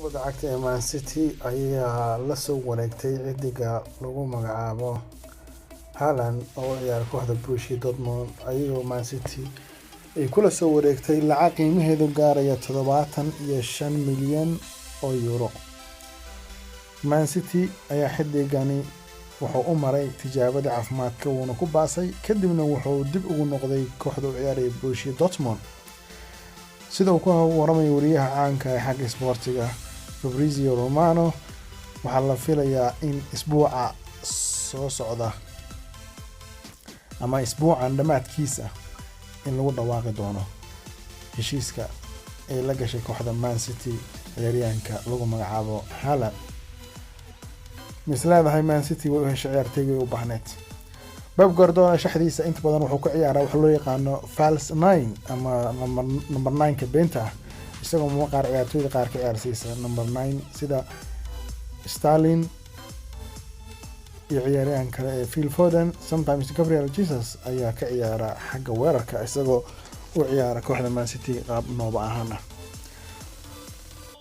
Kubadda cagta ee Man City ayaa la soo wareegtay xiddiga lagu magacaabo Haaland oo u ciyaara kooxda Borussia Dortmund, ayagoo Man City ay kula soo wareegtay lacag qiimaheedu gaaraya 75 milyan oo euro. Man City ayaa xiddigani wuxuu u maray tijaabada caafimaadka, wuuna ku baasay, kadibna wuxuu dib ugu noqday kooxda u ciyaaraya Borussia Dortmund. Sida uu ku waramayo wariyaha caanka ee xagga isboortiga Fabrizio Romano, waxaa la filayaa in isbuuca soo socda ama isbuucan dhammaadkiisa in lagu dhawaaqi doono heshiiska ay la gashay kooxda Man City ciyaaryahanka lagu magacaabo Haaland. Mis leedahay Man City way u heshay ciyaartoygii u baahneed? Pep Guardiola shaxdiisa inta badan wuxuu ku ciyaaraa waxa loo yaqaano false nine ama number nine-ka beenta ah, isagoo ma qaar ciyaartoyda qaar ka ciyaarsiisa number nine, sida Sterling iyo ciyaaryahan kale ee Phil Foden. Sometimes Gabriel Jesus ayaa ka ciyaara xagga weerarka, isagoo u ciyaara kooxda Man City qaab nooba ahaan ah.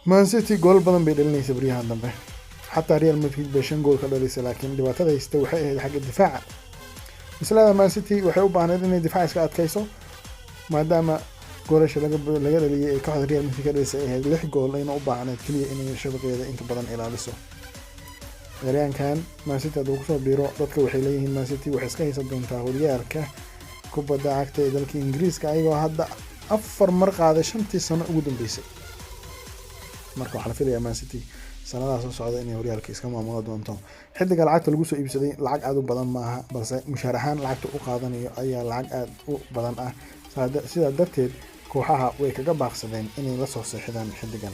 Man City gool badan bay dhalinaysa baryahan dambe, xataa Real Madrid bay shan gool ka dhalisay, laakiin dhibaatada haysta waxay ahayd xagga difaaca. Masalada Man City waxay u baahneyd inay difaac iska adkayso, maadaama goolasha laga dhaliyay ee kooxda Real Madrid ka dhalisay ay ahayd lix gool, ayna u baahneyd keliya inay shabaqeeda inta badan ilaaliso. Ciyaaryahankan Man City hadduu kusoo biiro, dadka waxay leeyihiin Man City waxay iska haysan doontaa horyaalka kubadda cagta ee dalka Ingiriiska, ayagoo hadda afar mar qaaday 5-tii sano ugu dambeysay. Marka waxaa la filayaa Man City sanadaha soo socda inay horyaalka iska maamulo doonto. Xidiga lacagta lagu soo iibsaday lacag aada u badan maaha, balse mushaar ahaan lacagta u qaadanayo ayaa lacag aada u badan ah. Sidaa darteed kooxaha way kaga baaqsadeen inay lasoo seexdaan xidigan.